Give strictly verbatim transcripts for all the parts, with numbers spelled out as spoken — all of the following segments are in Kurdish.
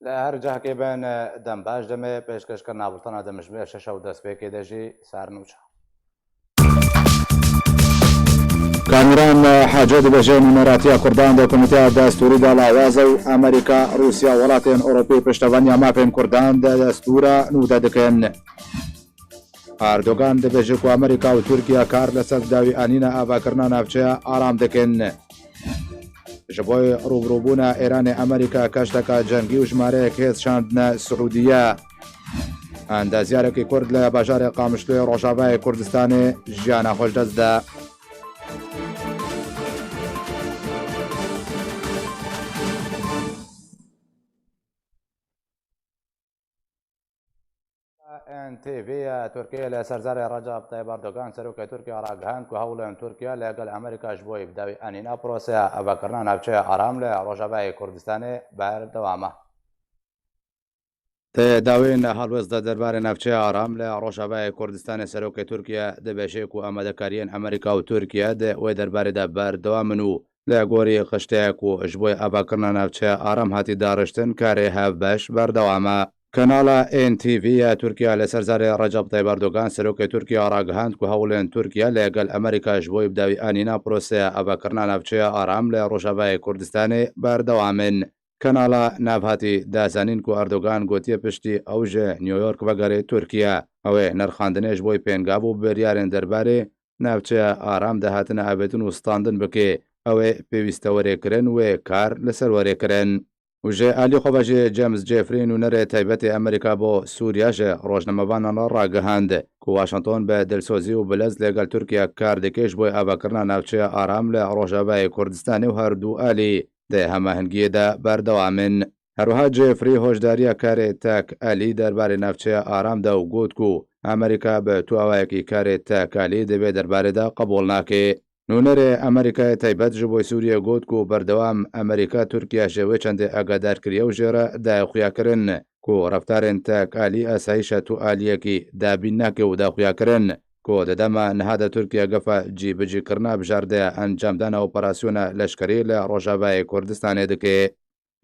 Li her cihekê bin, dem baş, demê pêşkêşkirina bultena dem ji me şeş û destpêkê de jî ser nûçe. Kamîran Haco dibêje, nûneratiya Kurdan di Komîteya Destûrî de lawaz e û Amerîka, Rûsya, welatên Ewropî piştevaniya mafên Kurdan di destûra nû de dikin. Erdogan dibêje ku Amerîka û Tirkiye kar li ser dawîanîna avakirina navçeya aram dikin. Ji bo rûbirûbûna Îranê Amerîka keşteka cengî û jimareyek hêz şandine Siûdiye. Endazyarekî Kurd li bajarê Qamişloyê Rojavayê Kurdistanê jiyana xwe ji dest da. N T V ya Tirkiye li ser zarê Recep Tayyip Erdogan, serokê Tirkiye, ragihand ku hewlên Tirkiye li gel Amerîka ji bo bi dawî anîna proseya avakirina navçeya aram li Rojavayê Kurdistanê berdewam e. Di dawên helwest de derbarê navçeya aram li Rojavayê Kurdistanê serokê Tirkiye dibêje ku amadekariyên Amerîka û Tirkiye di wê derbarê de berdewam in û li gorî xişteyek ku ji bo avakirina navçeya aram hatî dariştin, karê hevbeş berdewam e. Kanala N T V ya Tirkiye li ser zarê Recep Tayyip Erdogan, serokê Tirkiye, ragihand ku hewlên Tirkiye li gel Amerîka ji bo bi dawî anîna proseya avakirina navçeya aram li Rojavayê Kurdistanê berdewam in. Kanala nav hatî da zanîn ku Erdogan gotiye piştî ew ji New York vegere Tirkiye, ew ê nirxandinê ji bo pêngav û biryarên derbarê navçeya aram de hatine avêtin û standin bike, ew ê pêwîste were kirin, wê kar li ser were kirin. Û ji alî xwe ve jî James Jeffrey, nûnerê taybetê Amerîka bo Sûriye, ji rojnamevanan re ragihand ku Washington bi dilsozî û bi lez lêgel Tirkiye kar dike ji bo avakirina navçeya aram li Rojavayê Kurdistanê û her du alî di hemahengiyê de berdewam in. Herwiha Jeffrey hoşdariya karê tek alî derbarê navçeya aram da û got ku Amerîka bi tu awayekî karê tek alî di vê derbarê de qebûl nake. Nûnerê Amerîkayê taybet ji bo Sûriyê got ku berdewam Amerîka Tirkiye ji wê çendê agadar kiriye û jê re daye xuyakirin ku reftarên tek alî asayîşa tu aliyekî dabîn nake û da xuyakirin ku di dema niha de Tirkiye gefa cîbicîkirina bijardeya encamdana operasyona leşkerî li Rojavayê Kurdistanê dike.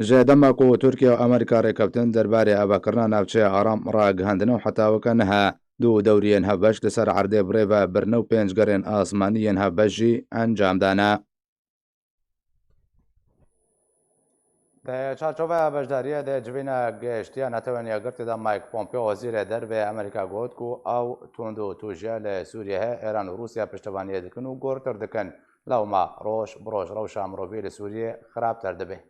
Ji dema ku Tirkiye û Amerîka rêkeftin derbarê avakirina navçeya aram ragihandine û heta weke niha du dewriyên hevbeş li ser erdê bi rê ve birine û pênc gerên asmanî yên hevbeş jî encam dane. Di çarçoveya beşdariyê di civîna giştiya Netewên Yekgirtî de Mike Pompeo, wezîrê dervê Amerîka, got ku ew tund û tûjiya li Sûriyê heye, Îran û Rûsya piştevaniyê dikin û gortir dikin. Lewma roj bi roj rewşa mirovî li Sûriyê xirabtir dibe.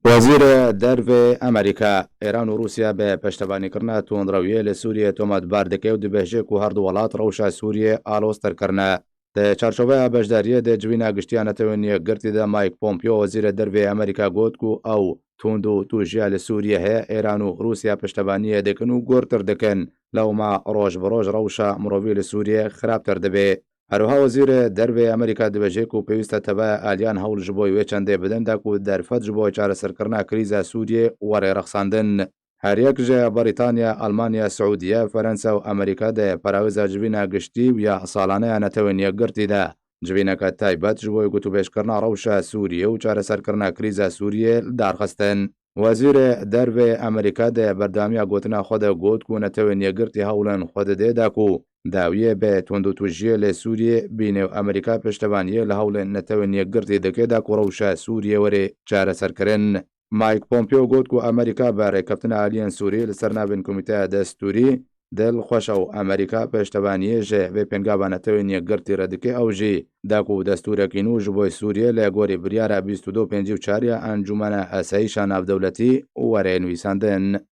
Wezîrê Dervê Amerîka, Îran û Rûsya bi piştevanîkirina tundrewiyê li Sûriyê tometbar dike û dibêje ku her du welat rewşa Sûriyê aloztir kirine. Di çarçoveya beşdariyê di civîna giştiya Netewên Yekgirtî de Mike Pompeo, wezîrê dervê Amerîka, got ku ew tund û tûjiya li Sûriyê heye, Îran û Rûsya piştevaniyê dikin û gortir dikin. Lewma roj bi roj rewşa mirovî li Sûriyê xirabtir dibe. Herwiha wezîrê dervê Amerîka dibêje ku pêwîst e tevaya aliyan hewl ji bo wê çendê bidin da ku derfet ji bo çareserkirina krîza Sûriyê were rexsandin. Her yek ji Brîtanya, Almanya, Siûdiye, Ferensa û Amerîka di perawêza civîna giştî û ya salane ya Netewên Yekgirtî de civîneke taybet ji bo gotûbêjkirina rewşa Sûriyê û çareserkirina krîza Sûriyê li dar xistin. Wezîrê Dervê Amerîka di berdewamiya gotina xwe de got ku Netewên Yekgirtî hewlên xwe dide da ku dawiyê bi tundûtûjiyê li Sûriyê bîne û Amerîka piştevaniyê li hewlên Netewên Yekgirtî dike da ku rewşa Sûriyê were çareserkirin. Mike Pompeo got ku Amerîka bi rêkeftina aliyên Sûrî li ser navên Komîteya Destûrî dilxweş e û Amerîka pêştevaniyê ji vê pêngava Netewên Yekgirtî re dike, ew jî da ku destûrekî nû ji bo Sûriyê li gorî biryara bîst û du pêncî û çar ya Encûmena Asayîşa Navdewletî were nivîsandin.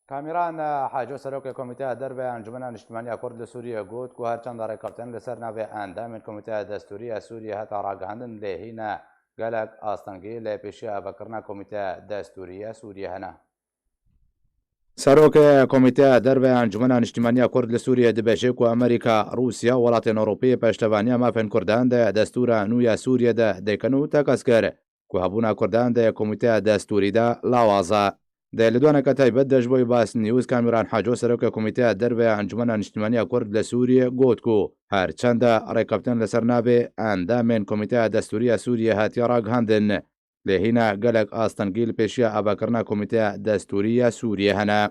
Kamîran Haco, serokê Komîteya Derve ya Encûmena Niştimanî ya Kurd li Sûriyê, got ku her çend rêkeftin li ser navê endamên Komîteya Destûrî ya Sûriyê hate ragihandin, lê hîne gelek astengî li pêşiya avakirina Komîteya Destûrî ya Sûriyê hene. Serokê Komîteya Derve ya Encûmena Niştimanî ya Kurd li Sûriyê dibêje ku Amerîka, Rûsya, welatên Ewropî pêştevaniya mafên Kurdan di destûra nû ya Sûriyê de dikin û tekez kir ku hebûna Kurdan di Komîteya Destûrî de lawaz e. Di lêdwaneke taybet de ji bo Bas News, Kamîran Haco, serokê Komîteya Derve ya Encûmena Niştimanî ya Kurd li Sûriyê, got ku her çend rêkeftin li ser navê endamên Komîteya Destûrî ya Sûriyê hatiye ragihandin, lê hîna gelek astengî li pêşiya avakirina Komîteya Destûrî ya Sûriyê hene.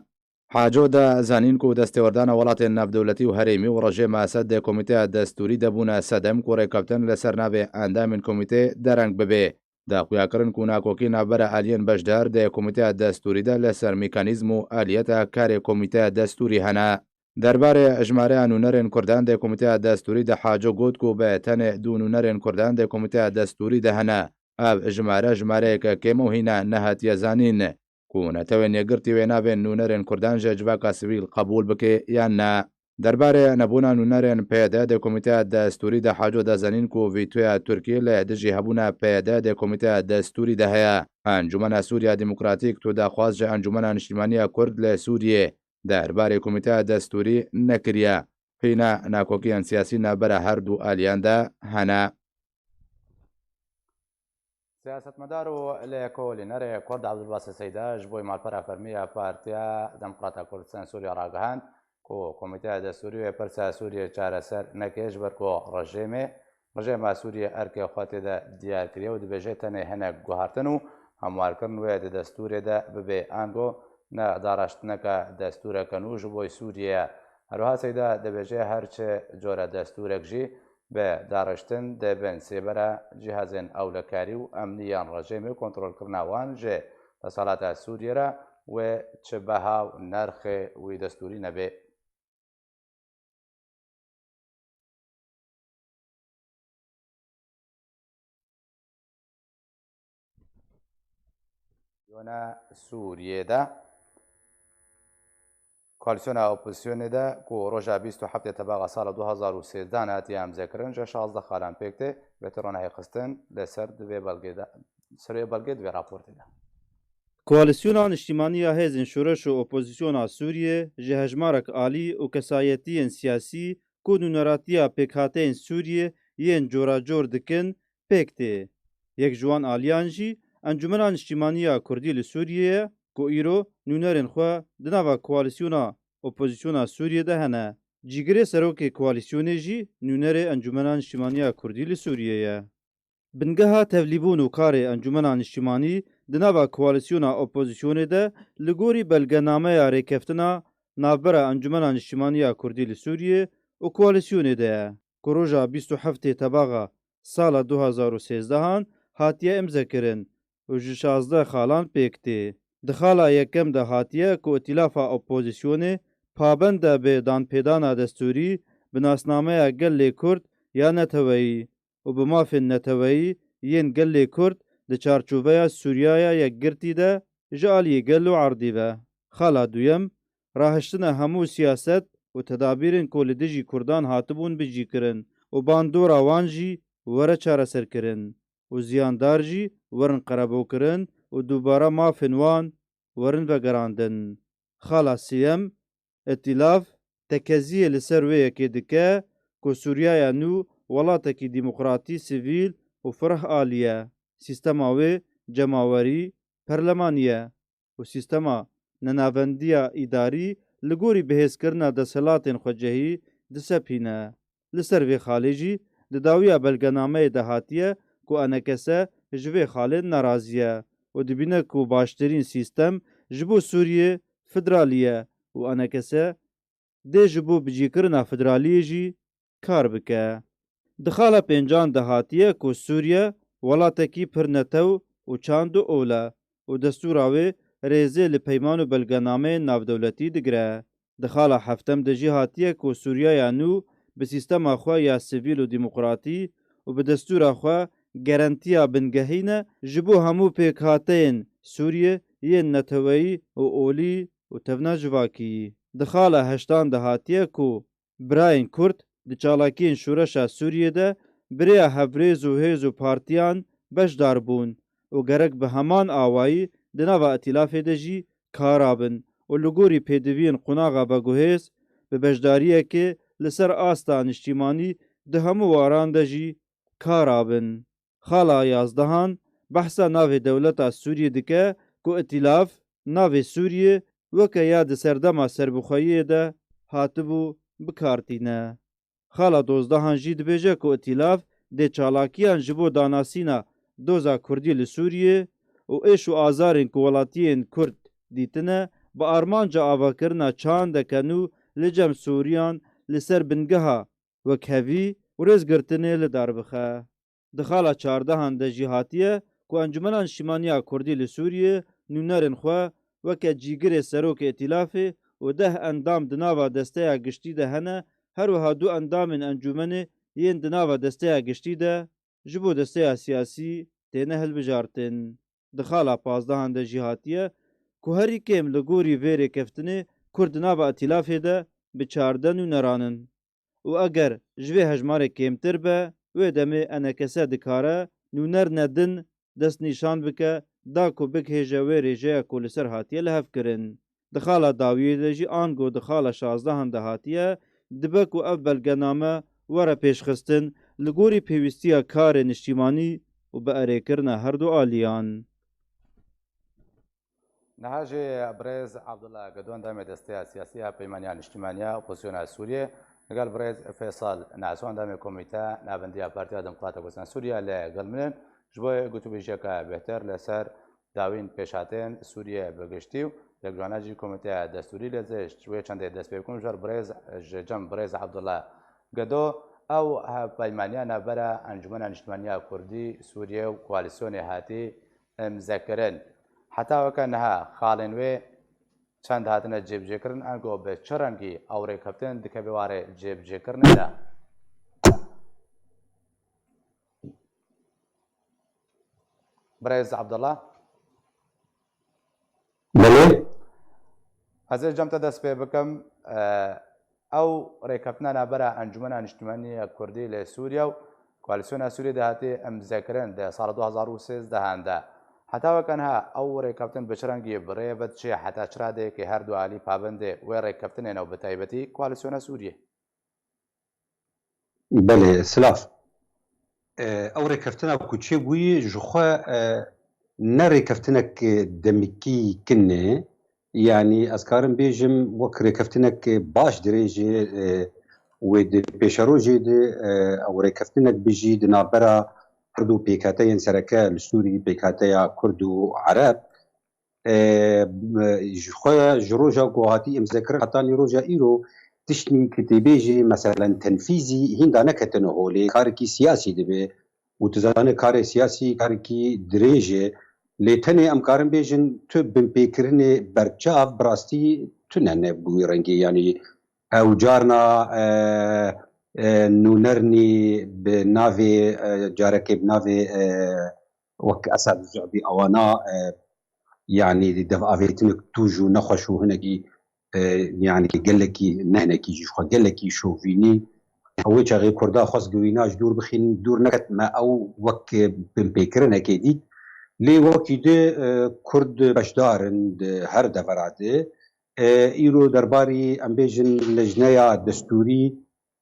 Haco da zanîn ku destêwerdana welatên navdewletî û herêmî û rejêma Esed di komîteya destûrî de bûne sedem ku rêkeftin li ser navê endamên komîtê dereng bibe. Da xuyakirin ku nakokî navbera aliyên beşdar di komîteya destûrî de li ser mekanîzm û aliyeta karê komîteya destûrî hene. Derbarê jimareya nûnerên Kurdan di komîteya destûrî de Haco got ku bi tenê du nûnerên Kurdan di komîteya destûrî de hene. Ev jimare jimareyeke kêm û hîna nehatiye zanîn. Ku netewên yekgirtî wê navên nûnerên Kurdan ji civaka sivîl qebûl bike yan ne. Derbarê nebûna nûnerên P Y D di Komîteya Destûrî de Haco da zanîn ku vîtoya Tirkiyê li dijî hebûna P Y D di Komîteya Destûrî de heye. Encûmena Sûriya Demokratîk tu daxwaz ji Encûmena Niştîmaniya Kurd li Sûriyê derbarê Komîteya Destûrî nekiriye. Hîna nakokiyên siyasî navbera her du aliyan de hene. Siyasetmedar û lêkolînerê Kurd Abdulbasit Seyda ji bo malpera fermî ya Partiya Demokrata Kurdistan Sûriye ragihand ku Komîteya Destûrî wê pirsa Sûriyê çareser neke, ji ber ku rejêmê, rejêma Sûriyê erkê xwe tê de diyar kiriye û dibêje tenê hinek guhartin û hemwarkirin wê di destûrê de bibe, ango ne daraştineke destûreke nû ji bo Sûriyê ye. Herwiha Seyda dibêje her çi cora destûrek jî bi dariştin di bin sêbera cihazên ewlekarî û emnî yên rejêmê û kontrolkirina wan ji desthilata Sûriyê re wê çi beha û nerxê wî destûrî nebe. Yona Sûriyê de koalîsyona opozisyonê de ku roja bîst û heftê tebaxa sala du hazar û sêzdeh hatiye îmzekirin, ji şazdeh xalan pêk tê, bêtir ronahî xistin li ser di vê belgê de, ser vê belgê di vê raportê de. Koalîsyona Niştîmanî ya Hêzên Şoreş û Opozisyona Sûriyê ji hejmarek alî û kesayetiyên siyasî ku nûneratiya pêkhateyên Sûriyê yên coracor dikin, pêk tê. Yek ji wan aliyan jî Encûmena Niştîmanî ya Kurdî li Sûriyê ye ku îro nûnerên xwe di nava koalîsyona opozisyona Sûriyê de hene. Cîgirê serokê koalîsyonê jî nûnerê Encûmena Niştîmanî ya Kurdî li Sûriyê ye. Bingeha tevlîbûn û karê Encûmena Niştîmanî di nava koalîsyona opozisyonê de li gorî belgenameya rêkeftina navbera Encûmena Niştîmanî ya Kurdî li Sûriyê û koalîsyonê de ye, ku roja bîst û heftê tebaxa sala du hazar û sêzdehan hatiye îmzekirin û ji şazdeh xalan pêk tê. Di xala yekem de hatiye ku îtîlafa opozisyonê pabend e bi danpêdana destûrî bi nasnameya gelê Kurd ya neteweyî û bi mafên neteweyî yên gelê Kurd di çarçoveya Sûriyaya Yekgirtî de ji aliyê gelo erdî be. Xala duyem, rahiştina hemû siyaset û tedabîrên ku li dijî Kurdan hatibûn bicîkirin û bandora wan jî were çareserkirin û ziyandar jî werin qerebokirin û dubare mafên wan werin vegerandin. Xala sêyem, îtîlaf tekeziyê li ser wê yekê dike ku Sûriyaya nû welatekî demokratî, sivîl û fireh alî ye. Sîstema wê cemawerî, perlemanî ye û sîstema nenavendiya îdarî li gorî bihêzkirina desthilatên xwecihî disepîne. Li ser vê xalê jî di dawiya belgenameyê de hatiye ku enekese ji vê xalê nerazî ye û dibîne ku baştirîn sîstem ji bo Sûriyê federalî ye û enekese dê ji bo bicîkirina federaliyê jî kar bike. Di xala pêncan de hatiye ku Sûriye welatekî pir netew û çand û ol e û destûra wê rêzê li peyman û belgenameyên navdewletî digire. Di xala heftem de jî hatiye ku Sûriyaya nû bi sîstema xwe ya sivîl û demokratî û bi destûra xwe gerentiya bingehî ne ji bo hemû pêkhateyên Sûriyê yên neteweyî û olî û tevna civakî. Di xala heştan de hatiye ku birayên Kurd di çalakiyên şoreşa Sûriyê de bi rêya hevrêz û hêz û partiyan beşdar bûn û gerek bi heman awayî di nava îtîlafê de jî kara bin û li gorî pêdiviyên qonaxa veguhêz bi beşdariyekê li ser asta niştîmanî di hemû waran de jî kara bin. Xala yazdehan behsa navê dewleta Sûriyê dike ku îtîlaf navê Sûriyê weke ya di serdema serbixweyiyê de hatibû bi kar tîne. Xala dozdehan jî dibêje ku îtîlaf dê çalakiyan ji bo danasîna doza Kurdî li Sûriyê û êş û azarên ku welatiyên Kurd dîtine bi armanca avakirina çandeke nû li cem Sûriyan li ser bingeha wekhevî û rêzgirtinê li dar bixe. Di xala çardehan de jî hatiye ku Encûmena Niştîmaniya Kurdî li Sûriyê nûnerên xwe weke cîgirê serokê îtîlafê û deh endam di nava desteya giştî de hene, her wiha du endamên encûmenê yên di nava desteya giştî de ji bo desteya siyasî têne hilbijartin. Di xala pazdehan de jî hatiye ku herî kêm li gorî vê rêkeftinê Kurd di nava îtîlafê de bi çardeh nûneran in. Û eger ji vê hejmarê kêmtir be, wê demê E N K S dikare nûnerine din destnîşan bike, da ku bigihêje wê rêjeya ku li ser hatiye lihevkirin. Di xala dawiyê de jî ango di xala şazdehan de hatiye, dibe ku ev belgename were pêşxistin li gorî pêwîstiya karê niştîmanî û bi erêkirina her du aliyan. Niha jî birêz Abdullah Gedo, endamê Desteya Siyasî ya Peymaniya Niştîmaniya Opozisyona Sûriyê, li gel birêz Feysal Naso, endamê Komîte Nabendiya Partiya Demokrata Kurdistan Sûriye li gel min in. Ji bo gotûbêjiyeke bêhtir li ser dawîn pêşhatên Sûriye bi giştî û yek ji wana jî Komîteya Destûrî lê ez ê ji wê çendê dest pê bikim, ji ber birêz, ji cem birêz Abdullah Gedo, ew hevpeymaniya navbera Encûmena Niştîmaniya Kurdî Sûriye û koalîsyonê hatî imzekirin. Heta weke niha xalên wê çend hatine cêbicêkirin, ango bi çi rengî ew rêkeftin dikeve warê cêbicêkirinê de? Birêz Abdullah? Belê. Ez ê cem te dest pê bikim. E, ew rêkeftina navbera Encûmena Niştîmanî ya Kurdî li Sûriye û Koalîsyona Sûriyê de hatiye imzekirin di sala du hazar û sêzdeh de. Heta weke niha ew rêkeftin bi çi rengî bi rê ve diçe, heta çi radeyekê her du alî pabendê wê rêkeftinê ne û bi taybetî Koalîsyona Sûriyê? Belê, silav. E, ew rêkeftina ku çêbûyî ji xwe, e, ne rêkeftinek demikî kin e. Yanî ez karim bêjim wek rêkeftinek baş dirêj e, e, wê di pêşerojê de, e, ew rêkeftinek bijî di navbera her du pêkhateyên sereke li Sûrî, pêkhateya Kurd û Ereb. E, ji xwe ji roja ku hatî imzekirin hetanî roja îro tiştî ku tê bêjî, meselen tenfîzî hînda neketine holê, karekî siyasî dibe û tu zanî karê siyasî karekî dirêj e. Lê tenê em karin bêjin tu binpêkirinê berçav bi rastî tune ne bi wî rengî. Yanî ew carna, e, e, nûnernî bi navê, e, carekê bi navê, e, wek Esad Zu'bî awana, e, yanî di dev avêtinek tûj û nexweş û hinekî, e, yanî gelekî, ne hinekî jî, ji xwe gelekî şovînî. Ew wê çaxê Kurda xwest giwîna ji dûr bixînin, dûr neket me ew wek binpêkirinekê dît. Lê wekî di, e, Kurd beşdar in di her devera de. E, îro derbarî, em bêjin, lejneya destûrî,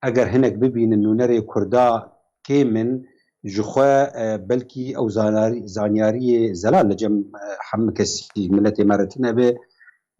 eger hinek bibînin nûnerê Kurda kêm in, ji xwe, e, belkî ew zanarî-, zanyariyê zelal li cem, e, hemû kesî miletê me re tune be.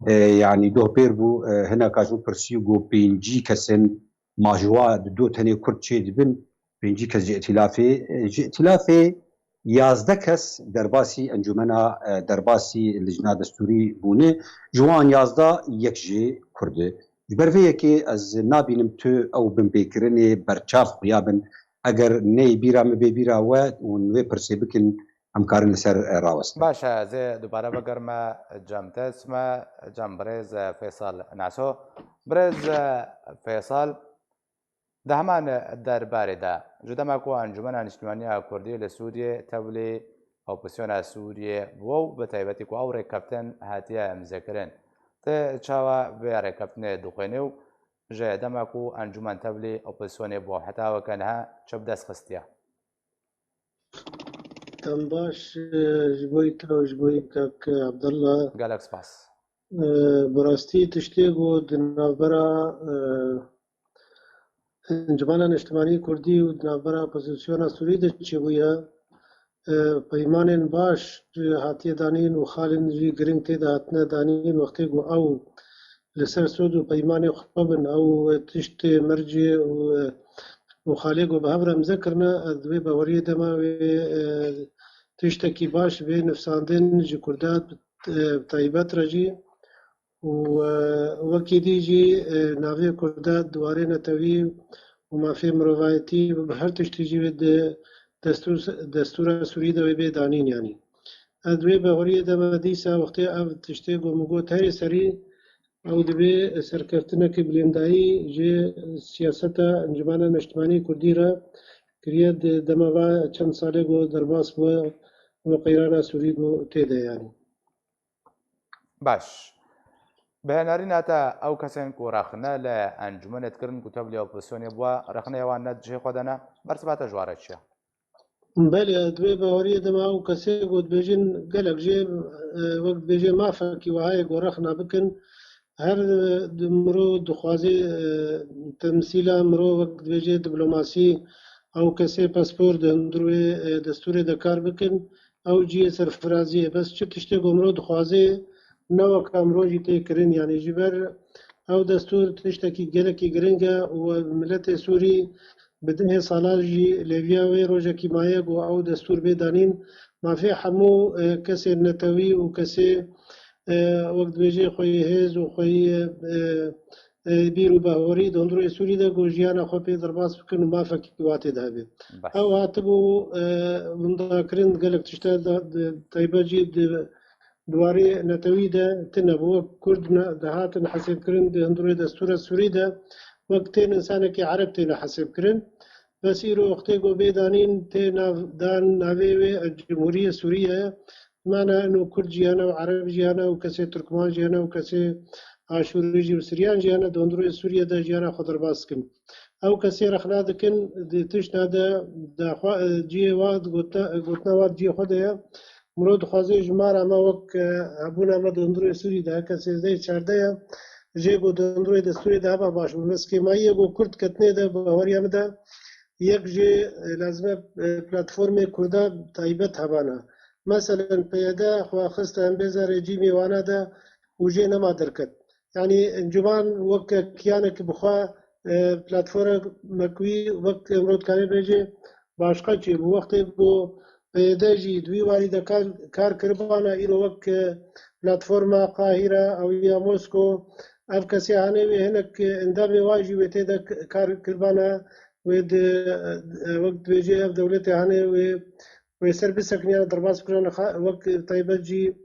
E, yanî doh pêr bû, e, hineka ji min pirsî û got pêncî kes in, ma ji wa di do tenê Kurd çê dibin, pêncî kes ji îtîlafê, e, ji îtîlafê yazdeh kes derbasî encûmena, e, derbasî lijna destûrî bûne. Ji wan yazdeh yek jî Kurd e. Ji ber vê yekê ez nabînim tu ew binpêkirinê berçav xuya bin. Eger neyê bîra min bê bîra we û wê pirsê bikin, em karin li ser, e, rawestin. Baş e, ez ê dubare vegerime cem te, çime cem birêz, e, Feysal Naso. Birêz, e, Feysal, di heman derbarê de, ji dema ku Encûmena Niştîmaniya Kurdî li Sûriyê tevlî opozîsyona Sûriyê bû û bi taybetî ku ew rêkeftin hatiye imzekirin, tu çawa vê rêkeftinê dixwînî û ji dema ku encûmen tevlî opozîsyonê bû, heta weke niha çi bi dest xistiye? Dem baş, e, ji bo te û ji bo kak Abdullah. Gelek spas. E, bi rastî tiştê ku di navbera, e, Encûmena Niştimanî Kurdî û di navbera opozîsyona Sûrî de çêbûye, e, peymanên baş hatiye danîn û xalên jî giring tê de hatine danîn, wextê ku ew li ser sod û peymanê xwe bin, ew tiştê mercê û, û xalê ku bi hev re imze kirine, ez di vê baweriyê de me wê, e, tiştekî baş bê nifsandin ji Kurda, e, bi taybet re jî. û, e, wekî dî jî, e, navê Kurda di warê netewî û mafê mirovayetî bi her tiştî jî wê di destûr, destûra Sûrî de wê bê danîn yanî. Ez di wê baweriyê de me dîsa wextê ev tiştê ku min got herî serî ew dibê serkeftineke bilêndayî ji siyaseta Encûmena Neştimanî Kurdî re kiriye di dema va çend salê ku derbas bûye û qeyrana Sûrî ku tê de yanî. Baş. Bi henerîna te ew kesên ku rexne li encûmenê dikirin ku tevlî opozisyonê bûye, rexneya wan ne di cihê xwe de ne, bersiva te ji wan re çi ye? Belê, di wê baweriyê de me ew kesê ku dibêjin gelek jê, e, wek dibêjê mafekî wiha ye ku rexna bikin. Her, e, di miro dixwazê, e, temsîla miro wek dibêjê diplomasî, ew kesê paspor di hundir wê, e, destûrê de kar bikin. Ew cihê serfiraziyê. Bes çi tiştê ku miro dixwazê ne weka miro jî tê kirin. Yanî ji ber ew destûr tiştekî gelekî giring e û miletê Sûrî bi dihê salan jî lêviya wê rojekî maye ku ew destûr bê danîn. Mafê hemû, e, kesên netewî û kesê, e, wek dibêjê xweyî hêz û xweyî, e, e, bîr û bawerî di hundirê Sûrî de ku jiyana xwe pê derbas bikin û mafekî watê de hebe. Baş. Ew hatibû, e, windakirin gelek tişta de, di taybet jî di di warê netewî de tune bû. Wek Kurd ne, dihatin hesêbkirin di hundirê destûra Sûrî de wek tên însanekî Ereb têne hesêbkirin. Bes îro wextê ku bê danîn tê nav, dan navê wê Cumhuriyê Sûriye ye. Mana eno Kurd jiyane û Ereb jiyane û kesê Tirkman jiyane û kesê Aşûrî jî û Siryan jiyane di hundirê Sûriye de jiyana xwe derbas dikin. Ew kesê rexna dikin, di tişta de daxwa, cihê wa, gotina, gotina wa di cihê xwe de ye. Miro dixwaze ji me re me wek, e, hebûna me di hundirê Sûrî de, heke sêzdeh çardeh ye, jê ku di hundirê destûrê de heba baş bû. Bes kêmayî ye ku Kurd ketine de, baweriya min de yek jê, e, lazim e, e, platformê Kurda taybet hebana. Meselen P Y D xwe xiste embêza rejîmê wana de û jê nema derket. Yanî encûman weke kiyaneke bi xwe, e, platformek wî wek emro dikare bêje başqa çêbû. Wextê ku P Y D jî di wî warî de kar, kar kiribana, îro wek, e, platforma Qahîre ew ya Mosko, ev kesê hanê wê hinek endamê wan jî wê tê de k-, kar kiribana, wê di, e, wek dibêje ev dewletê hanê wê wê ser bisekiniyan derbas kirana wek taybet jî,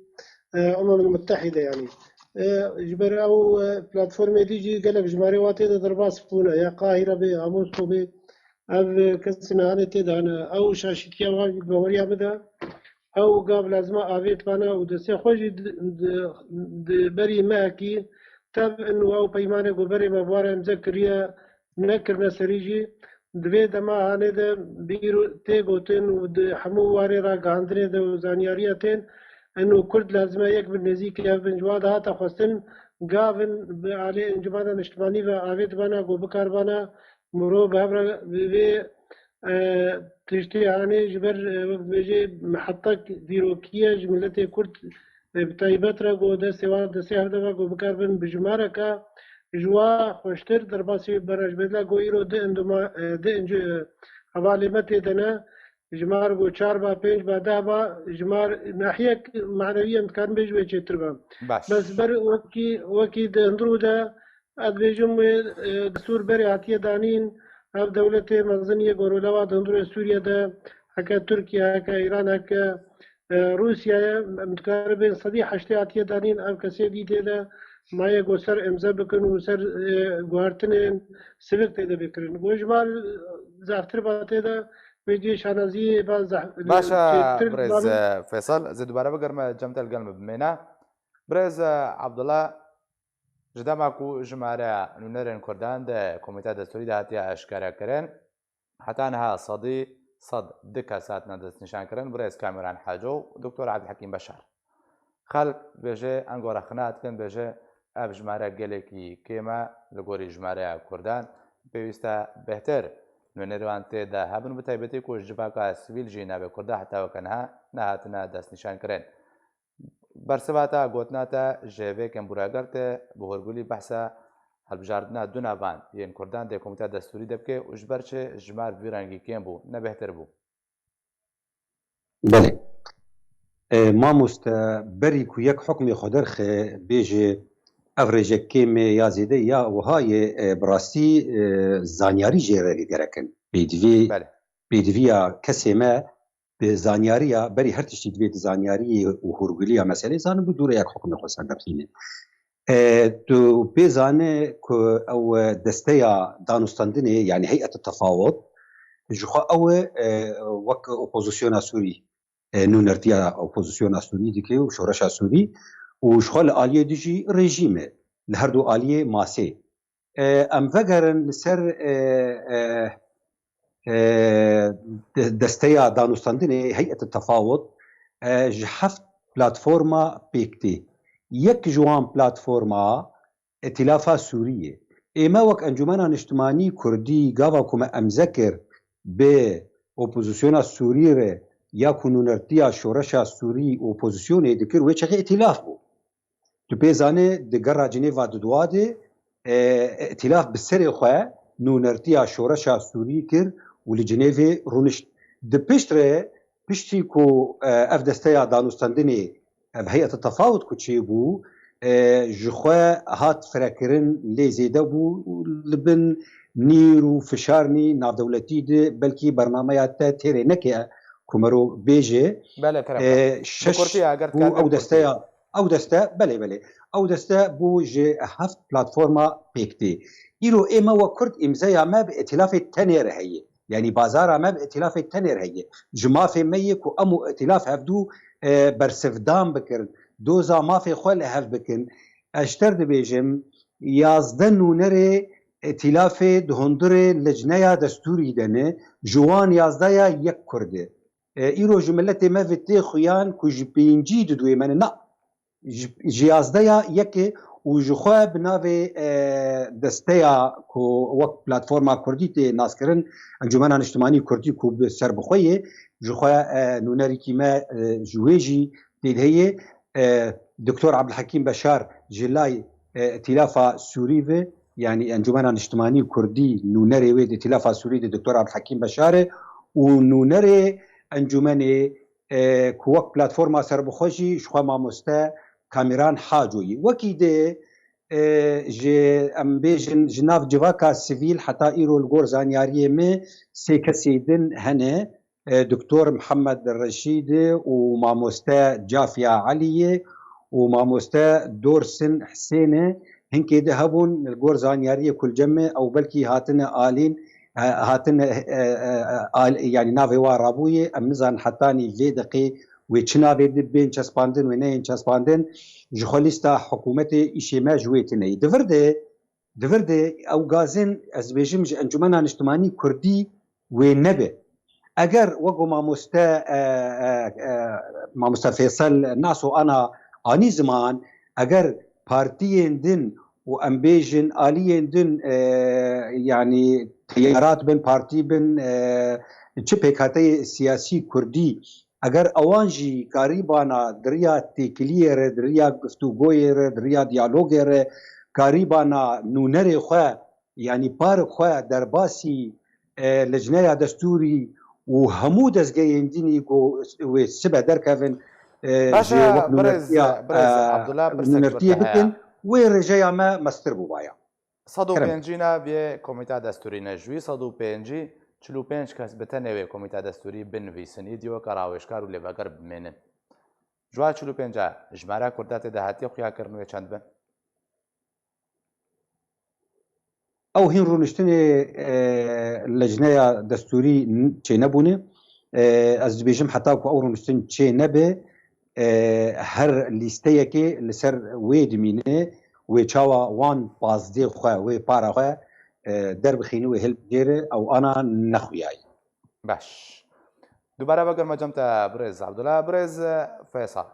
e, Umemul Muttehîde yanî. E, ji ber ew, e, platformê dî jî gelek jimarê wa tê de derbas bûne. Ya Qahîre bê, ya Mosko bê, ev, e, kesên hanê tê de hene. Ew şaşîtiya wan jî baweriya min de ew gav lazima avêt bana û destê xwe jî di, di, di berî mehekî tev in û ew peymanê ku berê me bi wan re imze kiriye, nekirine serî jî, di vê dema hanê de bîr tê gotin û di hemû warê ragihandinê de û zanyariya tên, eno Kurd lazim e yek bin nêzîkî hev bin. Ji wa de hate xwestin gavin bi alê Encûmena Niştimanî ve avêt bana ku bikarbana mirov bi hev re bi vê, e, tiştê hanê ji ber, e, wek dibêjê mihetek dîrokî ye ji miletê Kurd, e, bi taybet re ku destê wan destê hev de ve ku bikarbin bi jimareke ji wa xweştir derbasî bera ji bedla ku îro di endoma, e, di encî, e, hevalê me tê de ne, jimar ku çar ba, pênc ba, deh ba, jimar nahiyek manewî em dikarin bêjin wê çêtir be. Baş. Bes ber wekî, wekî di hundirû de ez dibêjim wê, e, destûr berê hatiye danîn, ev dewletê mezin yê ku rola wa di hundirê Sûriye de heke Tirkiye, heke Îran, heke e, Rûsya ye, em dikaribin sedî heştê hatiye danîn, ev kesê dî tê de maye ku ser imze bikin û ser, e, guhertinên sivik tê de bikirin. Ku ji mal zehftir ba tê de vê cihê şanaziyê ba zeh-, Baş e, çêtir birêz, bana. E, Feysel, ez ê dubare bigerime cem te li gel min bimêne. Birêz, e, Abdullah, ji dema ku jimare nûnerên Kurdan di Komîteya Destûrî de hatiye eşkerekirin, heta niha sedî sed du kes hatine destnîşankirin, birêz Kamîran Haco û Doktor Ebdulhekîm Beşar. Xelk dibêje, ango rexne dikin, dibêje ev jimare gelekî kêm e li gorî jimareya Kurdan. Pêwîst e bêhtir nûnerê wan tê de hebin, bi taybetî ku ji civaka sivîl jî navê Kurda heta weke niha nehatine destnîşankirin. Bersiva te, gotina te ji vê kembûra gel te bi hûrgulî behsa hilbijardina du navan yên Kurdan dê Komîteya Destûrî de bike û ji ber çi jimar bi vî rengî kêm bû, ne bêhtir bû? Belê. E, mamoste, berî ku yek hukmê xwe derxe, bêje Ev rêjek kêm e ya zêde ya wiha ye, e, bi rastî, e, zanyarî jê re gerek in. Pêdivî, Belê. Pêdiviya kesê me bi zanyariya, berî her tiştî divê di zanyariyê û hûrgiliya meselê zanin, bi dûre yek hukmê xwe ser derxîne. E, tu pê zane ku ew desteya danûstandinê, yanî heyet tefawut, ji xwe ew e, e, wek opozisyona Sûrî, e, nûnertiya opozisyona Sûrî dike û şoreşa Sûrî û ji xwe li aliyê dijî rejîm e, li her du aliyê masê. E, em vegerin li ser, e, e, e, de-, desteya danûstandinê, heyet tefawut, e, ji heft platforma pêk tê. Yek ji wan platforma Îtîlafa Sûrî ye. Ême wek Encûmena Niştimanî Kurdî, gava ku me emze kir bi opozisyona Sûrî re ya ku nûnertiya şoreşa Sûrî û opozisyonê dikir, wê çaxê îtîlaf bû. Tu pê zanî di gera Cinêva di dua de, e, îtîlaf bi serê xwe nûnertiya şoreşa Sûrî kir û li Cinêvê rûnişt. Di pişt re, piştî ku, e, ev desteya danûstandinê, ev heyeta tefawut ku çêbû, e, ji xwe hat firekirin, lê zêde bû û li bin nîr û fişarnî navdewletî de belkî bernameya te têrê neke ku mero bêje. Belê, kerem e, kerem. Bi şeş kurtiya, eger bû dikare ew bi desteya, kurtiya. Ew deste, belê, belê. Ew deste bû ji heft platforma pêk tê. Îro ê me wek Kurd îmzeya me bi îtîlafê tenê re heye. Yanî bazara me bi îtîlafê tenê re heye. Ji mafê me yê ku em û îtîlaf hevdû, e, bersivdan bikin. Doza mafê xwe li hev bikin. Ez ji te re dibêjim, yazdeh nûnerê îtîlafê di hundirê lecneya destûrî de ne, ji wan yazdeh ya yek Kurd e. E, îro ji miletê me ve tê xuyan ku ji pêncî di duê me ne. Na, ji, ji yazdeya yekê û ji xwe bi navê, e, desteya ku wek Platforma Kurdî tê naskirin, Encûmena Niştimanî Kurdî ku bi ser bi xwe yê, ji xwe, e, nûnerîkî me, e, ji wê jî tê de heye. E, Doktor Abdulhekîm Beşar ji lay, e, Îtîlafa Sûrî ve, yanî Encûmena Niştimanî Kurdî nûnerê wê di Îtîlafa Sûrî de Doktor Abdulhekîm Beşar e û nûnerê encûmenê, e, ku wek platforma serbixwe jî ji xwe mamoste Kamîran Haco yî. Wekî dê, e, ji, em bêjin, ji nav civaka sivîl heta îro li gor zanyariyê me sê kesê din hene, e, Doktor Mihemed Reşîd û mamoste Cafiya Eliyê û mamoste Dorsin Hisênê, hinkê di hebûn li gor zanyariyê ku li cem me ew belkî hatine alîn, e, hatine, e, e, e, al-, yanî navê wa rabûyê, em nizanin hetanî vê deqê wê çi navê di bên çespandin, wê neyên çespandin, ji xwe lîsta hikûmetê îşê me ji wê tune ye. Di vir de, di vir de ew gazin, ez dibêjim, ji Encûmena Niştimanî Kurdî wê nebe. Eger wek ku mamoste, e, e, e, mamoste Fêsel Naso ana anî ziman, eger partiyên din û em bêjin aliyên din, e, yanî teyarat bin, partî bin, e, çi pêkhateyê siyasî kurdî, eger ewan jî karîbana di riya têkiliyê re, di riya guftûgoyê re, di riya diyalogê re, karîbana nûnerê xwe, yanî parê xwe derbasî, e, lecneya destûrî û hemû dezgehên dînî ku wê sibe derkevin, e, Baş e, ji wek birêz, nûnertiya, birêz e, Abdullah, pirsek nûnertiyê bi te heye. Bikin, wê rêjeya me mestir bûbaya. Sed û pêncî Kerem. Navê komîta destûrî ne, ji wî sed û pêncî, çil û pênc kes bi tenê wê komîta destûrî binivîsin, îdî weke rawêjkar û lêveger bimênin. Ji wan çil û pênc a jimara Kurda tê de hatiye xuyakirin, wê çend bin? Ew hîn rûniştinê, e, lecneya destûrî n-, çênebûne. E, ez dibêjim heta ku ew rûniştin çê nebe, e, her lîsteyekê li ser wê dimîne, wê çawa wan pazdê xwe, wê para xwe, e, derbixîne, wê hilbijêre, ew ana nexuyaye. Baş. Dubare vegerime cem te birêz Abdullah, birêz Feysal.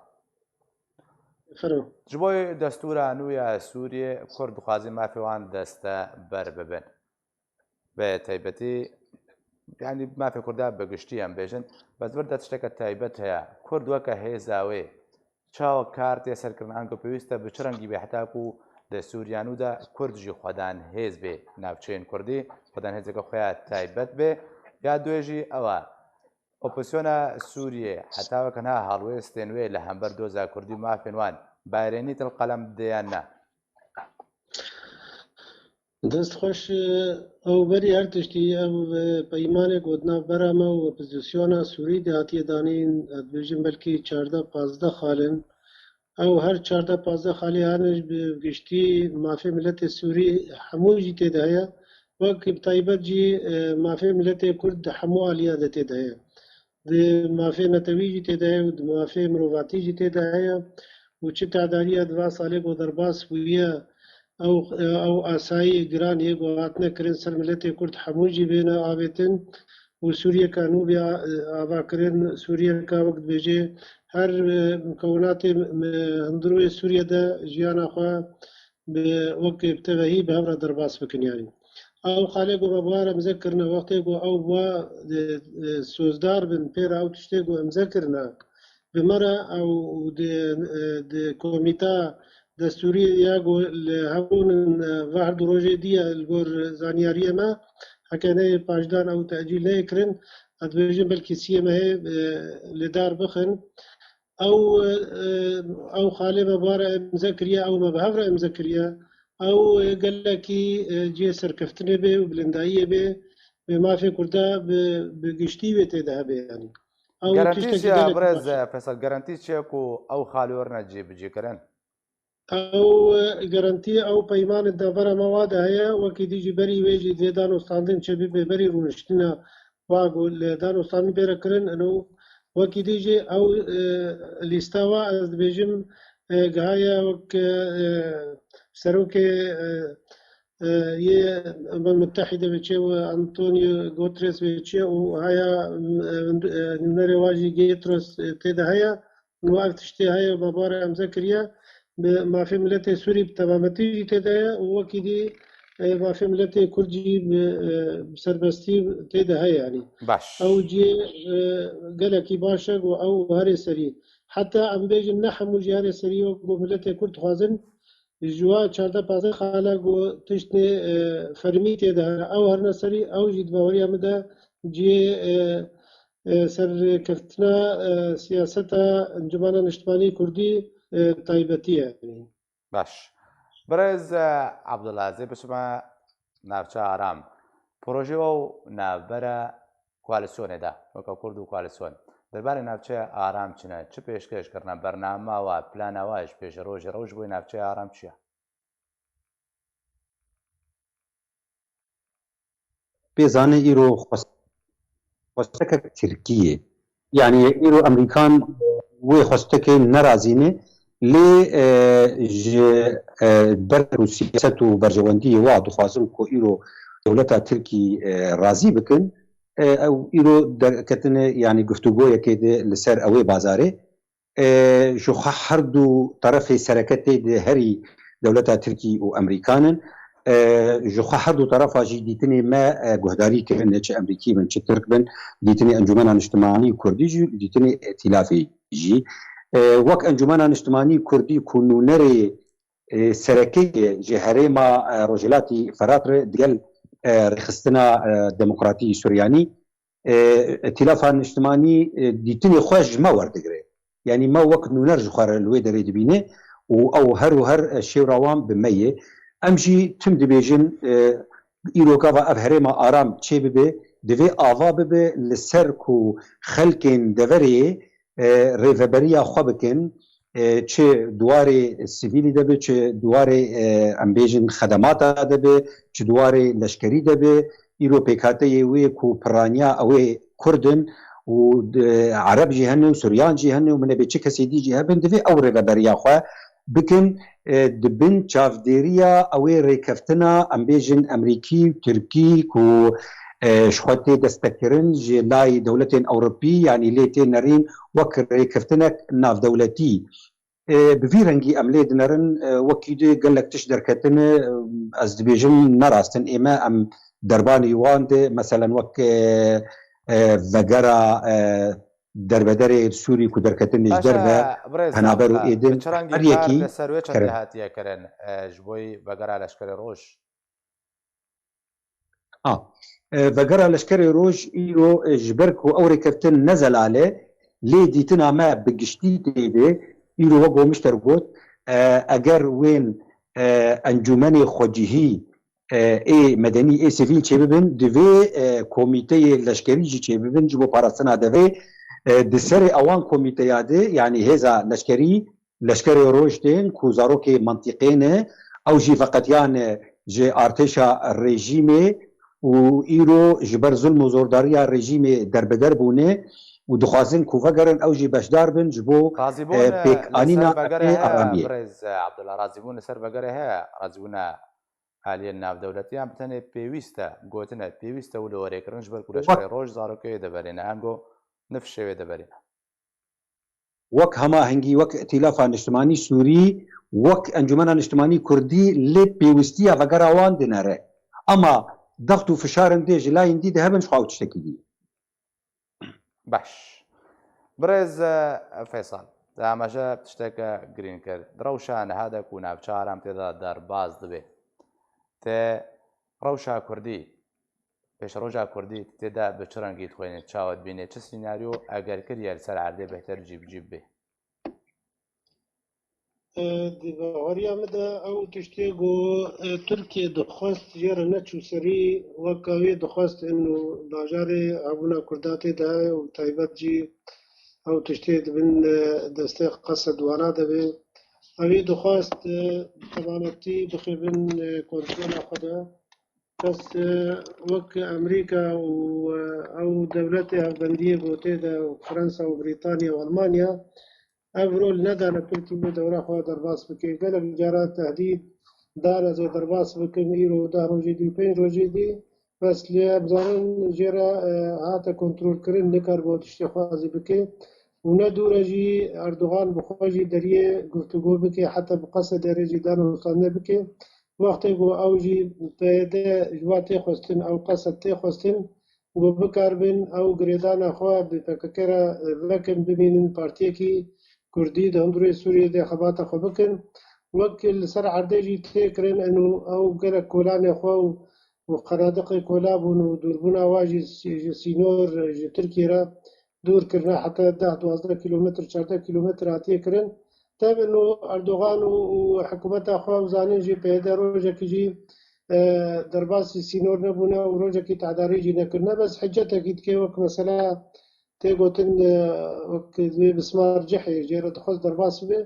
Xero. Ji bo destûra nû ya Sûriyê, Kurd dixwazin mafê wan deste ber bibin. Bi taybetî, yanî mafê Kurda bi giştî em bêjin, bes vir de tişteke taybet heye. Kurd weke hêza wê çawa kar tê serkirin, ango pêwîst e bi çi rengî bê, heta ku di Sûriya nû de Kurd jî xwedan hêz bê navçeyên Kurdî, xwedan hêzeke xwe ya taybet bê. Ya duê jî ew e. Opozisyona Sûriyê heta weke niha hal wê stên wê li hember doza Kurdî û mafên wan bayrenî til qelem dide yan na? Dest xweş, ew berî her tiştî, ev, e, peymanê ku di navbera me û opozisyona Sûrî de hatiye danîn, ez dibêjim belkî çardeh pazdeh xal in. Ew her çardeh pazdeh xalê hene ji bi giştî mafê miletê Sûrî hemû jî tê de heye. Wek bi taybet jî, e, mafê miletê Kurd di hemû aliya de tê de heye. Di mafê netewî jî tê de heye û di mafê mirovatî jî tê de heye û çi tedariya di va salê ku derbas bûye, ew, ew asayî giran yê ku hatine kirin ser miletê Kurd hemû jî bêne avêtin û Sûriyeka nû bê a-, avakirin, Sûriyeka wek dibêje her, e, mukewinatê, e, hundirûyê Sûriye de jiyana xwe bi wek bi tevehî bi hev re derbas bikin yanî. Ew xalê ku me bi wan re imze kirine, wextê ku ew wa, e, e, sozdar bin pê re ew tiştê ku imze kirine, bi me re ew di, e, di komîta destûrî ya ku li hevûn, e, va her du rojê dî ye li gor zanyariyê me, heke neyê paşdan ew tecîl neyê kirin, ez dibêjim belkî siyê mehê, e, li dar bixin. Ew, e, ew xalê me bi wan re imze kiriye, ew me bi hev re imze kiriye. Ew, e, gelekî, e, cihê serkeftinê bê û bilindayiyê bê, bi mafê Kurda bi, bi giştî wê tê de hebe yanî. Ew Garantî tiştekî çi ye, gelekî birêz baş e. Feysel, garantî çi ye ku ew xalê werine cîbicîkirin? Ew, e, garantî, ew peymanê di navbera me wa de heye, wekî dî jî berî wê jî divê danûstandin çêbibe, berî rûniştina wa ku li danûstandin bêre kirin, ino wekî dî jî ew, e, lîsta wa ez dibêjim, e, gihaye wek, e, serokê, e, e, yê Umem Mutehîde ve çi û Antonio Guterres ve çi û haya, e, e, nûnerê wa jî Guterres, e, tê de heye. Û ev tiştê heye, me bi wan re imze kiriye. Bi mafê miletê Sûrî bi temametî jî tê de ye û wekî dî, e, mafê miletê Kurd jî bi, e, bi serbestî tê de heye yanî. Baş. Ew cihê, e, gelekî baş e ku ew herê serî. Heta em bêjin ne hemû jî herê serî wek ku miletê Kurd dixwazin, ji wa çardeh pazdeh xala ku tiştê, e, fermî tê de hene, ew herine serî, ew jî di baweriya min de cihê, e, e, serkeftina, e, siyaseta Encûmena Niştimanî Kurdî, e, taybetî ye. Baş. Birêz, e, Abdullah, ez ê biçime navçe Aram. Proje û navbera koalîsyonê de, weke Kurd û koalîsyon. Derbarê navçeya Aram çi ne? Çi pêşkêş kirine? Bernama we, plana we ji pêşerojê re ji bo navçeya Aram çi ye? Pê zanê îro xwest-, xwestekek tirkî ye. Yanî îro Amerîkan wê xwestekê nerazîne, lê, e, ji, e, ber û siyaset û berjewendiyê wa dixwazin ku îro dewleta Tirkî, e, razî bikin. E, ew îro derketine, yanî guftûgoyekê de li ser ew ê bazarê. E, ji xwe her du terefê sereke tê di herî dewleta Tirkî û Amerîkan in. E, ji xwe her du terefa jî dîtinê me, e, guhdarî kirin, ne çi Amerîkî bin, çi Tirk bin, dîtinê Encûmena Niştimanî Kurdî jî, dîtinê Îtîlafê jî. E, wek Encûmena Niştimanî Kurdî ku nûnerê, e, sereke ye ji herêma, e, Rojhilatî Ferat re digel, e, Rêxistina, e, Demokratî Suryanî, e, Îtîlafa Niştimanî, e, dîtinê xwe ji me werdigire. Yanî me wek nûner ji xwe re li wê derê dibîne û ew her û her, e, şêwra wan bi me ye. Em jî tim dibêjin, e, îro gava ev herêma aram çêbibe, divê ava bibe li ser ku xelkên deverê, e, rêveberiya xwe bikin, e, çi di warê sivîlî de be, çi di warê, e, em bêjin xedemata de be, çi di warê leşkerî de be, îro pêkhateyê wê ku piraniya ew ê Kurd in û di, Ereb jî hene û Suryan jî hene û min nebê çi kesê dî jî hebin, divê ew rêveberiya xwe bikin, e, di bin çavdêriya ew ê rêkeftina, em bêjin Amerîkî û Tirkî ku, e, ji xwe tê destekkirin ji layê dewletên Ewropî, yanî lê tê nerîn wek rêkeftinek navdewletî. E, bi vî rengî em lê dinerin, e, wekî dê gelek tişt derketine, e, ez dibêjim ne rast in. Ê me em derbanî wan de, meselen wek, e, e, vegera, e, derbederê Sûrî ku derketin ji derve, Baş e, birêz penaber û Abdullah, êdin, bi çi rengî her kar yekî li ser wê çendê kerem. Hatiye kirin, e, ji bo vegera Leşkerê Roj? A, e, vegera Leşkerê Roj îro, e, ji ber ku ew rêkeftin ne zelal e, lê dîtina me bi giştî tê de, îro wek gomişter got, e, eger wên, e, encûmenê xwecihî, e, ê medenî, ê sivîl çêbibin, divê, e, komîteyê leşkerî jî çêbibin ji bo parastina devê. E, di serê ewan komîteya de, yanî hêza leşkerî, leşkerê roj tên ku zarokê mantîqê ne, ew jî veqetiyane ji artêşa rejîmê û îro ji ber zulm û zordariya rejîmê derbeder bûne û dixwazin ku vegerin ew jî beşdar bin ji bo, Razîbûn, e, e, pêkanîna li ser vegerê heye, aramiyê. Birêz, e, Abdullah, razîbûn li ser vegerê heye, razîbûna aliyên navdewletî, em bi tenê pêwîst e, gotine pêwîst e û li werê kirin ji ber ku Wek leşkerê roj zarokê wê deverêne, ango nifşê wê deverêne. Wek hemahengî, wek Îtîlafa Niştimanî Sûrî, wek Encûmena Niştimanî Kurdî lê pêwîstiya vegera wan dinere. Ema dext û fişarên dê ji layên dî de hebin, ji xwe ew tiştekî dî. Baş. Birêz, e, Feysal, te amaje tişteke girîng kir. Di rewşa niha de ku navçe aram tê de derbas dibe, te rewşa Kurdî, pêşeroja Kurdî tê de bi çi rengî dixwînî, çawa dibînî, çi senaryo eger kiriye li ser erdê bêhtir cîbicî bibe? E, di baweriya min de ew tiştê ku, e, Tirkiye dixwest jê re neçû serî, weka wê dixwest ino bajarê hebûna Kurda tê de heye û taybet jî ew tiştê di bin, e, destê Qesed Wana de be. Ew ê dixwest, e, bi temametî bixe bin, e, kontrola xwe de. Bes, e, wek Amerîka û, e, ew dewletê hevbendiyê ku tê de û Fransa û Brîtanya û Almanya, ev rol nedane Tirkî vê dewra xwe derbas bike. Gelek cara tehdîd dan ez ê derbas bikim, îro, deh rojê dî, pênc rojê dî. Bes lê em zanin jê re, e, hate kontrolkirin, nikaribe tiştê xwazî bike. Û ne dûr e jî Erdogan bi xwe jî deriyê guftûgo bike, heta bi Qesedê re jî danûstandine bike. Wextê ku ew jî P Y D ji wan tê xwestin, ew Qesed tê xwestin, ku bikaribin ew girêdana xwe bi P K K re vekin, bimînin partiyekî Kurdî di hundirê Sûriyê de xebata xwe bikin. Wek li ser erdê jî tê kirin, eno ew gelek kolanê xwe û, û qenadiqê kola bûn û dûrbûna wa jî sî-, ji sînor, ji Tirkiyê re dûr kirine, heta deh, duwazdeh kîlometr, çardeh kîlometr hatiye kirin. Tevin û Erdogan û, û hikûmeta xwe ew zanin jî P Y D rojekî jî, e, derbasî sînor nebûne û rojekî tedarî jî nekirine. Bes hiccetekî dike, wek mesela tê gotin, e, wek wê bismar cihê jê re dixwest derbas bibe.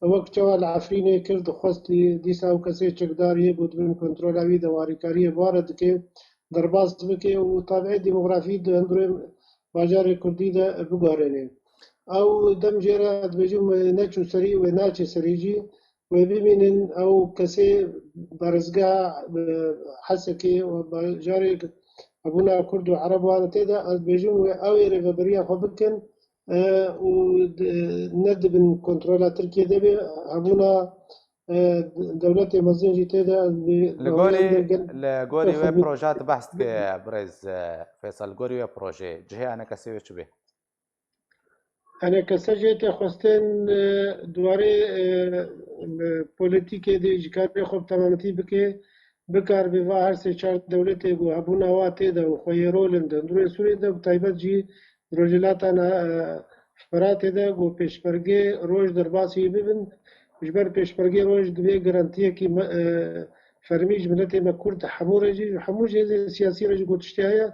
Wek çawa li Efrînê kir, dixwest dîsa ew kesê çekdar yê ku di bin kontrola wî de warîkariyê bi wan re dike, derbas bike û tabiê demografî di hundirê bajarê Kurdî de biguherêne. Ew dem jê re dibêjin wê neçû serî, wê naçê serî jî, wê bimînin ew kesê parêzgeha, e, Hesekê û bajarê hebûna Kurd û Ereb wan tê de, ez dibêjim wê ew ê rêveberiya xwe bikin, e, û di-, ne di bin kontrola Tirkiyê de be, hebûna, e, dewletê mezin jî tê de, ez bi Li gorî, baweriyam de gel-, li gorî wê xidmet proje tu behs dike, birêz, e, Feysel, li gorî wê projeyê cihê enekesê wê çi bê? Enekese jê tê xwestin, e, di warê, e, e, polîtîkê de ji karê xwe bi temametî bike, bikaribe va her sê çar dewletê ku hebûna wa tê de û xweyê rol in di hundirê Sûriyê de, bi taybet jî di Rojhilata Na-, e, Firatê de ku pêşmergê roj derbasî bibin. Ji ber pêşmergê roj divê garantiyekî me-, e, fermî ji miletê me Kurd hemû re jî, ji hemû jêzên siyasî re jî ku tiştê heye,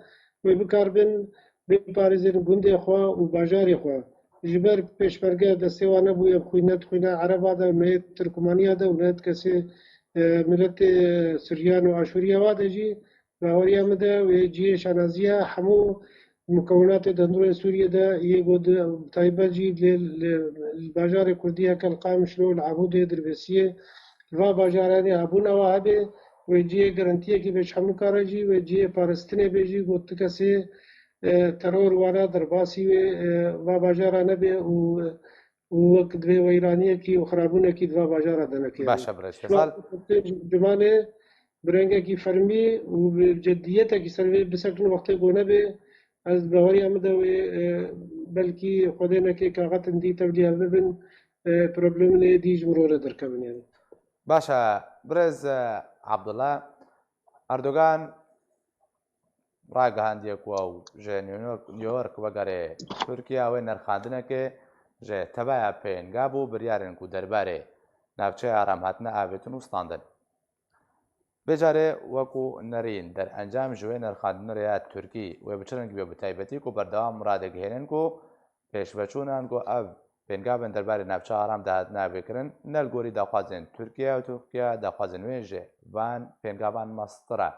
wê bikaribin biparêzin gundê xwe û bajarê xwe. Ji ber pêşmerge destê wan nebûye, bi xwîne, di xwîna Ereba de, neyê Tirkumaniya de û neyê kesê, e, miletê Siryan û Aşûriya wa de jî, baweriya min de wê cihê şanaziya hemû mukewinatê di hundirê Sûriyê de yê ku di taybet jî li, li, li bajarê Kurdî heke li Qamişlo, li Amûdê, Dirbêsiyê, li va bajaranê hebûna wa hebe, wê cihê garantiyekî be ji hemû kare jî, wê cihê parastinê be jî, ku ti kesê, e, teror wana derbasî wê, e, va bajara nebe û, û wek divê weyraniyekî û xirabûnekî di va bajara de neke. Baş e, birêz Feysel. Ciwanê bi rengekî fermî û bi cediyetekî ser vê bisekin, wextê ku nebe, ez baweriya min de wê, e, belkî Xwedê neke kaxetin dî tevlî hev bibin, e, problemên êdî ji mirov re derkevin yani. Baş e, birêz, e, Abdullah, Erdogan ragihandiye ku ew ji New York, New York vegerê Tirkiye, ew ê nirxandinekê ji tebeya P N G bû, biryarên ku derbarê navçeya aram hatine avêtin û standin. Vê carê wekû nerîn derencam ji wê nirxandinê re ya Tirkî wê bi çi rengî be, bi taybetî ku berdewam radigihênin ku pêşveçûnan ku ev pêngavên derbarê navçeya aram de hatine vekirin, ne li gorî daxwazên Tirkiye û Tirkiye daxwazên wê ji van pêngavan mestir e.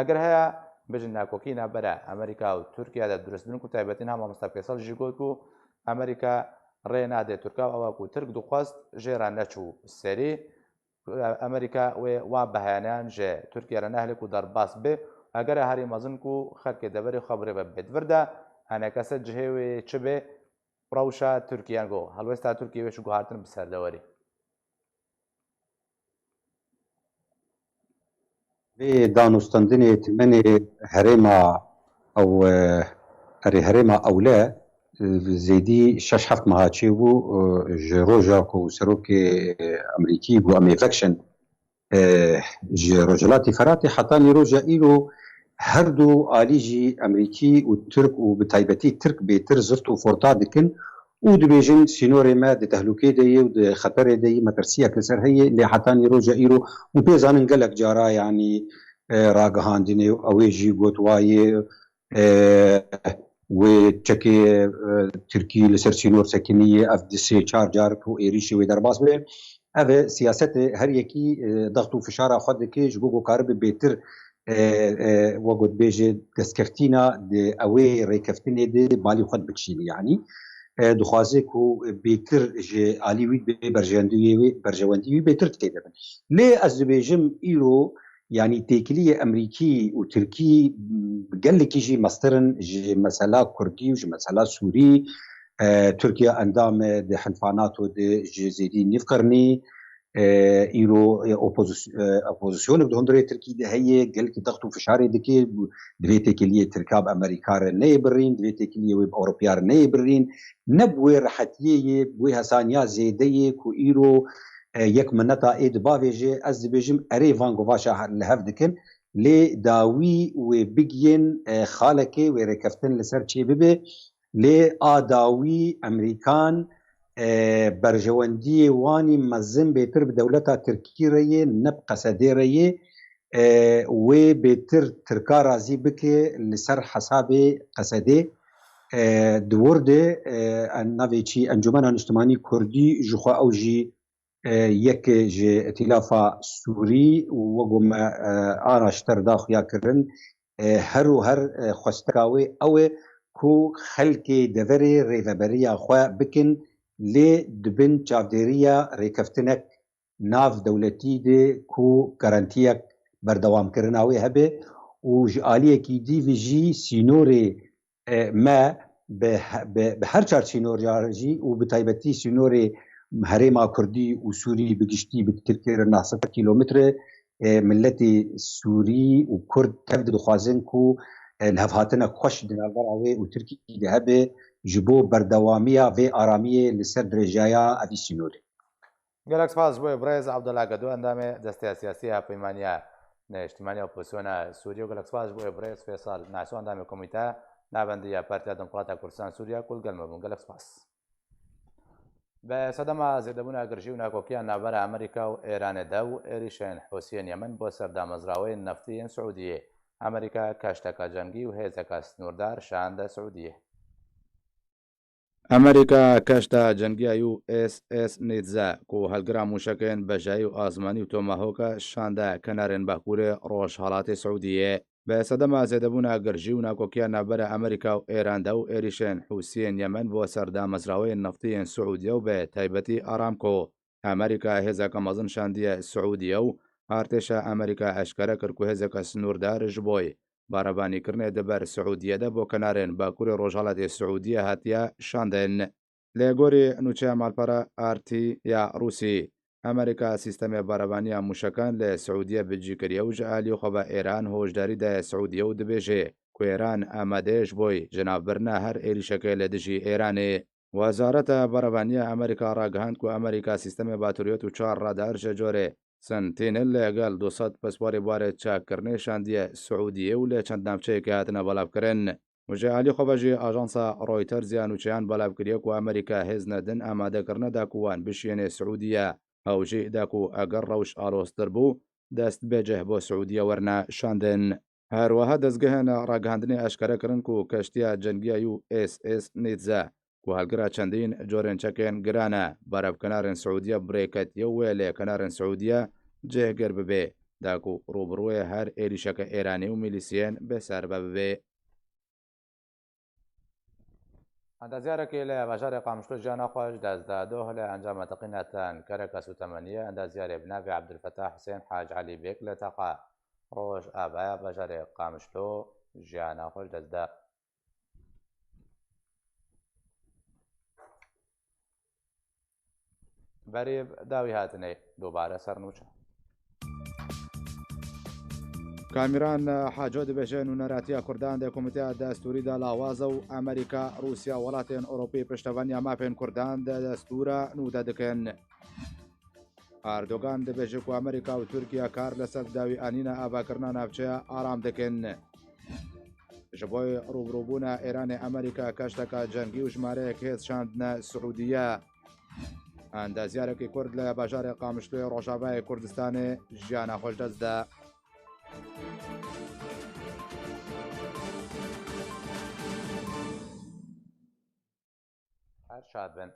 Eger heye, bijin nakokî navbera Amerîka û Tirkiye de dirust bin ku taybetî niha mamosta Fêsal jî got ku Amerîka rê nade Tirka û ew e ku Tirk dixwest jê re neçû serî. Amerîka wê wan beheyaneyan ji Tirkiye re nehle ku derbas be. Eger e herî mezin ku xelkê deverê xwe bi rê ve bêt vir de, enekese cihê wê çi be, rewşa Tirkiye, yango helwesta Tirkiye wê çi guhartin bi ser deverê. Vê danûstandinê temenê herêma ew, e, erê herêma ewle, e, zêdî şeş heft meha çêbû, e, ji roja ku serokê, e, Amerîkî got em ê vekişin, e, ji Rojhilatê Feratê heta nîroja îro her du alî jî Amerîkî û Tirk û bi taybetî Tirk bêtir zirt û forta dikin û dibêjin sînorê me di tehlûkê de ye û di xeterê de ye, metirsiyek li ser heye, lê heta nîroja îro û pê zanin gelek cara, yanî, e, ragihandinê û ew ê jî got wayê, e, wê çekê, e, Tirkî li ser sînor sekiniye, ev di sê çar car ku êrîşê wê derbas be. Ev e siyasetê her yekî, e, dext û fişara xwe dike ji bo ku karibe bêtir, e, e, we got bêje destkeftîna di ewê rêkeftinê de malî xwe dibikişîne. Yanî, e, dixwaze ku bêtir ji alî wî bê berjewendiyê wê, berjewendî wî bêtir têde bin. Lê ez dibêjim îro, yanî têkiliyê Amerîkî û Tirkî, m, gelekî jî mestir in ji mesela Kurdî û ji mesela Sûrî. E, Tirkiye endam e di hilfa NATO de ji zêdî nîv qirnî. E, îro, e, opozis-, e, opozisyonek di hundirê Tirkî de heye, gelkî text û fişarê dike, divê têkiliyê Tirka bi Amerîka re neyê birîn, divê têkiliyê wê bi Ewropiya re neyê birîn. Ne bi wê rehetiyê yê, bi wê hesaniya zêde yê ku îro, e, yek mineta ê dibavêje, ez dibêjim erê van govaşa he-, li hev dikin, lê dawî wê bigiyên, e, xalekê wê rêkeftin li ser çê bibe, lê a dawî Amerîkan, e, berjewendiyê wanî mezin bêtir bi dewleta Tirkî re yê, ne bi Qesedê re yê, e, wê bêtir Tirka razî bike li ser hesabê Qesedê. E, di wir de, e, en navê çî Encûmena Niştimanî Kurdî ji xwe ew jî, e, yek ji Îtîlafa Sûrî û wek me, e, ana ji te re da xuya kirin, e, her û her, e, xwestika wê ew e ku xelkê deverê rêveberiya xwe bikin, lê di bin çavdêriya rêkeftinek nav dewletî de ku garantiyek berdewamkirina wê hebe û ji aliyekî dî vî jî sînorê, e, me bi he-, bi, bi her çar sînorca jî û bi taybetî sînorê herêma Kurdî û Sûrî bi giştî bi Tirkiye re neh sed kîlometre, e, miletê Sûrî û Kurd tev de dixwazin ku, e, lihevhatinek xweş di navbera wê û Tirkî de hebe ji bo berdewamiya vê aramiyê li ser dirêjaya evî sînorê. Gelek spas ji bo birêz Abdullah Gedo, endamê Desteya Siyasî ya Peymaniya Nêştimaniya Opozisyona Sûriyê û gelek spas ji bo birêz Fêsal Naso, endamê Komîteya Navendî ya Partiya Demokrata Kurdistan Sûriya ku li gel me bûn. Gelek spas. Bi sedema zêdebûna girjî û nakokiya navbera Amerîka û Êranê de û êrîşên Hûsiyên Yemen bo ser damezraweyên neftî yên Siûdiyê, Amerîka keşteka cengî û hêzeka sînordar şande Siûdiyê. Amerîka keşta cengiya U S S Nîtze ku helgira mûşekên bejayî û azmanî û Tomahawk e şande kenarên bakurê rojhelatê Siûdiyê. Bi sedema zêdebûna girjî û nakokiya navbera Amerîka û Êran de û êrîşên Hûsiyên Yemen bo ser damezraweyên neftî yên Siûdiye û bi taybetî Aramco, Amerîka hêzeke mezin şandiye Siûdiye û artêşa Amerîka eşkere kir ku hêzeke sînordar ji bo barevanîkirinê di ber Siûdiyê de bo kenarên bakurê rojhelatê Siûdiyê hatiye şandin. Li gorî nûçeya malpera R T ya Rûsî, Amerîka sîstemê barevaniya mûşekan li Siûdiyê bi cî kiriye û ji alî xwe ve Êran hoşdarî daye Siûdiyê û dibêje ku Êran amade ye ji bo ji nav birina her êrîşekê li dijî Êranê. Wezareta Barevaniya Amerîka ragihand ku Amerîka sîstemê Patriot û çar radar ji corê Sentinel li gel du sed pisporê barê çakkirinê şandiye Siûdiyê û li çend navçeyekê hatine belavkirin. Û ji alî xwe ve jî ajansa Reuters ya nûçeyan belav kiriye ku Amerîka hêzine din amade kirine da ku wan bişiyêne Siûdiye. Ew jî da ku eger rewş aloztir bû, dest bê cih bo Siûdiye werine şandin. Her wiha dezgehên ragihandinê eşkere kirin ku keştiya cengiya U S S Nizze ku helgira çendîn corên çekên giran e, berev kenarên Siûdiye bi rê ketiye wê lê kenarên Siûdiye cihgir bibe, da ku rûbirûyê her êrîşeke Êranî û milîsiyên bê serbe bibe. Endazyarekî li bajarê Qamişlo jiyana xwe ji dest da. Doh li encama teqîna tenkereke sûtemeniye endaziyarê bi navê Ebdulfetah Husên Hac Elî Bêk li teqa Rojavaya bajarê Qamişlo jiyana xwe ji dest da. Berê dawî hatinê dubare ser nûçe. Kamîran Haco dibêje nûneratiya Kurdan dê Komîteya Destûrî de lawaz e û Amerîka, Rûsya, welatên Ewropî piştevaniya mafên Kurdan di destûra nû de dikin. Erdogan dibêje ku Amerîka û Tirkiye kar li ser dawî anîna avakirina navçeya aram dikin. Ji bo rûbirûbûna Êranê Amerîka keşteka cengî û jimareyek hêz şandine Siûdiye. Endazyarekî Kurd li bajarê Qamişloyê Rojavayê Kurdistanê jiyana xwe ji dest da. Her şad bin.